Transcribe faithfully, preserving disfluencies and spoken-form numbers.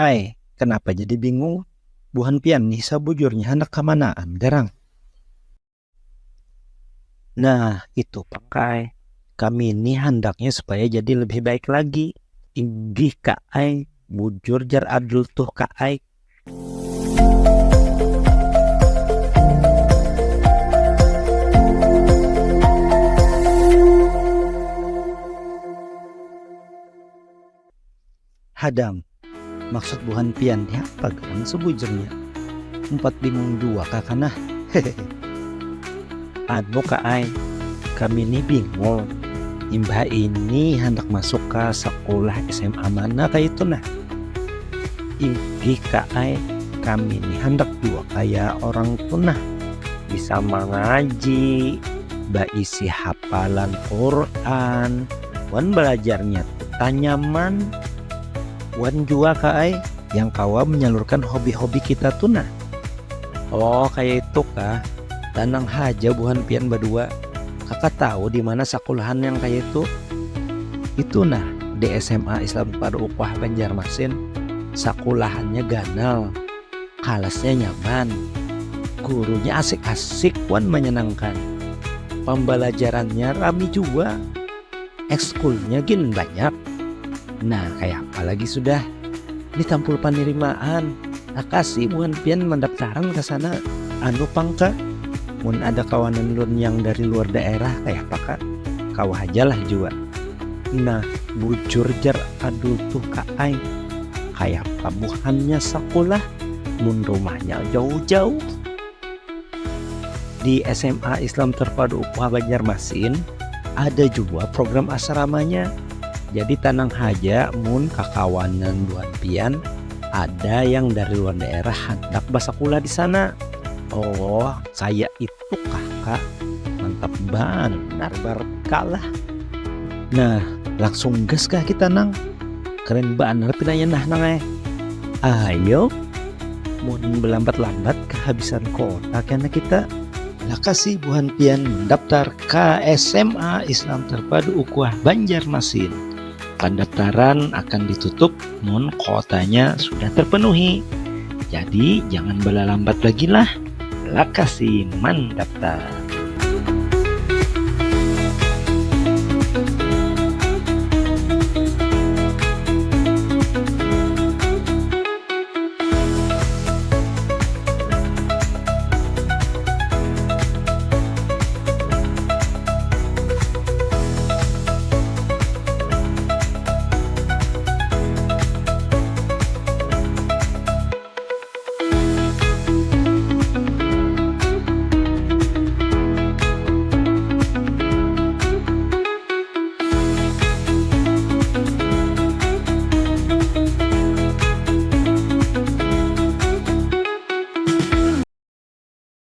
Ai, kenapa jadi bingung? Buhan pian nih sabujurnya handak kamanaan garang? Nah, itu pang ka ai. Kami ni handaknya supaya jadi lebih baik lagi. Inggih ka ai, bujur jar Adul tuh ka ai. Hadang, maksud buhan pian ni apa garang sebujurnya? Umpat bingung jua kaka nah. Anu ka ai, kami ni bingung. Imbah ini handak masuk ka sakulah S M A mana kaitu nah? Inggih ka ai, kami ni handak jua kaya orang tu nah. Bisa mangaji, baisi hafalan Quran, wan balajarnya tu tanyaman. Wan jua ka ai, yang kawa menyalurkan hobi-hobi kita tu nah. Oh, kaya itu kah? Tanang haja buhan pian badua. Kaka tahu di mana sakulahan yang kaya itu. Itu nah, di S M A Islam Terpadu Ukhuwah Banjarmasin. Sakulahannya ganal, kalasnya nyaman, gurunya asik-asik wan menyenangkan. Pembelajarannya rami jua. Ekskulnya gin banyak. Nah, kaya apa lagi sudah? Ditampul panirimaan. Lakasi buhan pian mandaptaran ka sana. Anu pang ka, mun ada kawanan lun yang dari luar daerah, kaya apa ka? Kawa haja lah jua. Nah, bujur jar Adul tuh ka ai. Kaya apa buhannya sakulah, mun rumahnya jauh-jauh? Di S M A Islam Terpadu Ukhuwah Banjarmasin ada jua program asramanya. Jadi tanang haja mun kakawanan buhan pian ada yang dari luar daerah handak basakulah di sana. Oh, kaya itu kah, Kak? Mantap banar barkalah. Nah, langsung gas kah kita nang? Keren banar pinanya nah nang eh. Ayo, mun belambat-lambat kehabisan kuota kena kita. Lakasi buhan pian mendaftar ka S M A Islam Terpadu Ukhuwah Banjarmasin. Pendaftaran akan ditutup mun kuotanya sudah terpenuhi. Jadi jangan balalambat lagi lah. Lakasi mandaftar.